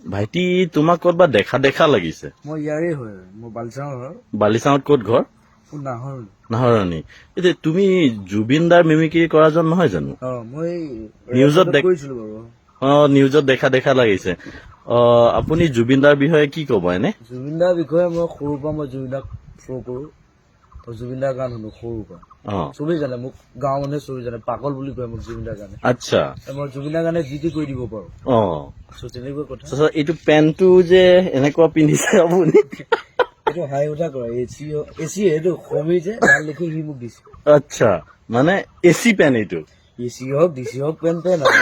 ভাইটি, তোমাক ক'তবা দেখা দেখা লাগিছে। মই ইয়াৰে হয়, মোৰ বালিচাঙৰ ঘৰ। বালিচাঙত ক'ত ঘৰ? মোৰ নাহৰ। নাহৰণি। এতিয়া তুমি জুবিন দাৰ মিমিক্ৰি কৰাজন নহয় জানো? অ, মই নিউজত কৰিছিলো বাৰু। অ, নিউজত দেখা দেখা লাগিছে। অ, আপুনি জুবিন দাৰ বিষয়ে কি ক'ব এনে? জুবিন দাৰ বিষয়ে মই সৰুৰ পৰা মই জুবিন দাক ফ'ল কৰো। তো জুবিন দাৰ গান শুনো সৰুৰ পৰা। চবেই জানে মোক, গাঁৱৰ মানুহে চবেই জানে, পাগল বুলি কয় মোক জুবিন দাৰ গানে। মই জুবিন দাৰ গানে যি টি কৰি দিব পাৰো। চ' তেনেকুৱা কথা। তাৰপিছত এইটো পেণ্টটো যে এনেকুৱা পিন্ধিছে আপুনি? এইটো হাঁহি উঠা কৰা এচি এচি, এইটো সমীৰ যে ভাল দেখি সি মোক দিছে। আচ্ছা, মানে এচি পেণ্ট এইটো? এচি হওক ডিচি হওক, পেণ্ট পেণ্ট আৰু।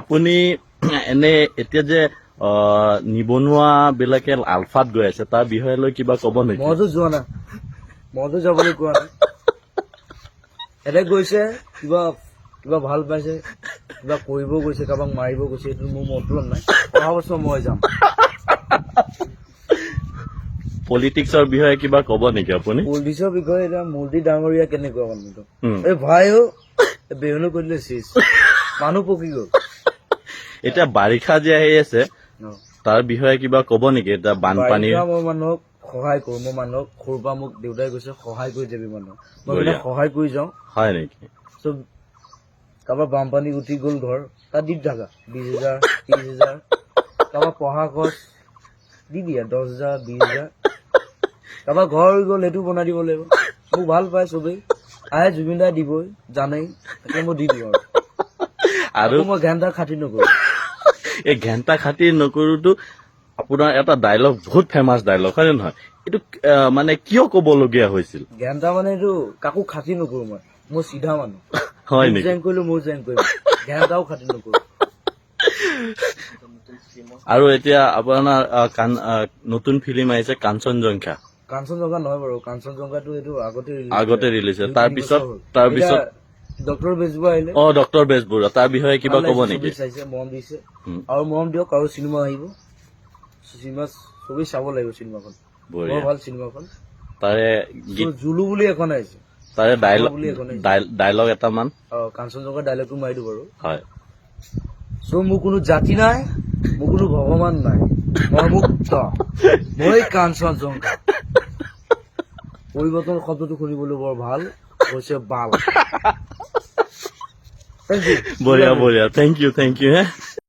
আপুনি এনে এতিয়া যে নিবনুৱা বিলাকে আলফাত গৈ আছে, তাৰ বিষয়ে লৈ কিবা ক'ব নেকি? মইতো যোৱা নাই, মইতো যাবলৈ কোৱা নাই। এনে গৈছে, কিবা কিবা ভাল পাইছে, কিবা কৰিব গৈছে, কাৰোবাক মাৰিব গৈছে, এইটো মোৰ মতলব নাই। অহা বছৰ মই যাম। পলিটিক্সৰ বিষয়ে কিবা ক'ব নেকি আপুনি? পলিটিক্সৰ বিষয়ে এতিয়া মোদী ডাঙৰীয়া কেনেকুৱা মানুহটো, এই ভাইও বেহুনো কৰি দিলে, চেচ, মানুহ পকি গ'ল। এতিয়া বাৰিষা যে আহি আছে, তাৰ বিষয়ে কিবা ক'ব নেকি? এতিয়া বানপানী। বাৰিষা মই মানুহক সহায় কৰো। মই মানুহক সৰুৰ পৰা মোক দেউতাই কৈছে, সহায় কৰি যাবি মানুহক। মই মানে সহায় কৰি যাওঁ। হয় নেকি? চব কাৰোবাৰ বানপানী উঠি গ'ল ঘৰ, তাত দি থাকা 20,000, 30,000। কাৰোবাৰ পঢ়া খৰচ দি দিয়া 10,000, 20,000। কাৰোবাৰ ঘৰ হৈ গ'ল, সেইটো বনাই দিব লাগিব। মোক ভাল পায় চবেই, আহে, জুবিন দাই দিবই জানেই, তাকে মই দি দিওঁ আৰু। আৰু আকৌ মই ঘেণ্টা খাতি নকৰো। এই ঘেণ্টা খাতিৰ নকৰোতো আপোনাৰ এটা ডাইলগ, বহুত ফেমাছ ডাইলগ, হয় নে নহয়? এইটো মানে কিয় ক'বলগীয়া হৈছিল? ঘেণ্টা মানে এইটো কাকো খাতি নকৰো মই। মই চিধা মানুহ। হয় মোক নেকি? জেং কৰিলো, ময়ো জেং কৰিম, ঘেণ্টাও খাতি নকৰো। আৰু এতিয়া আপোনাৰ নতুন ফিল্ম আহিছে কাঞ্চনজংঘা। কাঞ্চনজংঘা নহয় বাৰু, কাঞ্চনজংঘাটো এইটো আগতে release আগতে কৰিলে। ৰিলিজ। দুই তাৰ তিনি পিছত বছৰ হ'ল। তাৰ পিছত ডক্টৰ বেজবৰুৱা আহিলে। অ, ডক্টৰ বেজবৰুৱা, তাৰ বিষয়ে কিবা ভাল ক'ব লাগিছে, নেকি? চবেই চাইছে, মৰম দিছে। আৰু মৰম দিয়ক, আৰু চিনেমা আহিব, চিনেমা চবেই চাব লাগিব চিনেমাখন, বৰ ভাল চিনেমাখন। তাৰে গীত জুলু বুলি এখন আহিছে। তাৰে ডাইলগ বুলি এখন আহিছে। ডাইলগ এটামান। অ, কাঞ্চনজংঘাৰ ডাইলগটো মাৰি দিওঁ বাৰু। হয়। চ' মোৰ কোনো জাতি নাই, মোৰ কোনো ভগৱান নাই, মই মুক্ত, মই কাঞ্চনজংঘা। পৰিৱৰ্তন শব্দটো শুনিবলৈ বৰ ভাল হৈছে, বাল। Thank you. বঢ়িয়া বঢ়িয়া, thank U, thank U হে।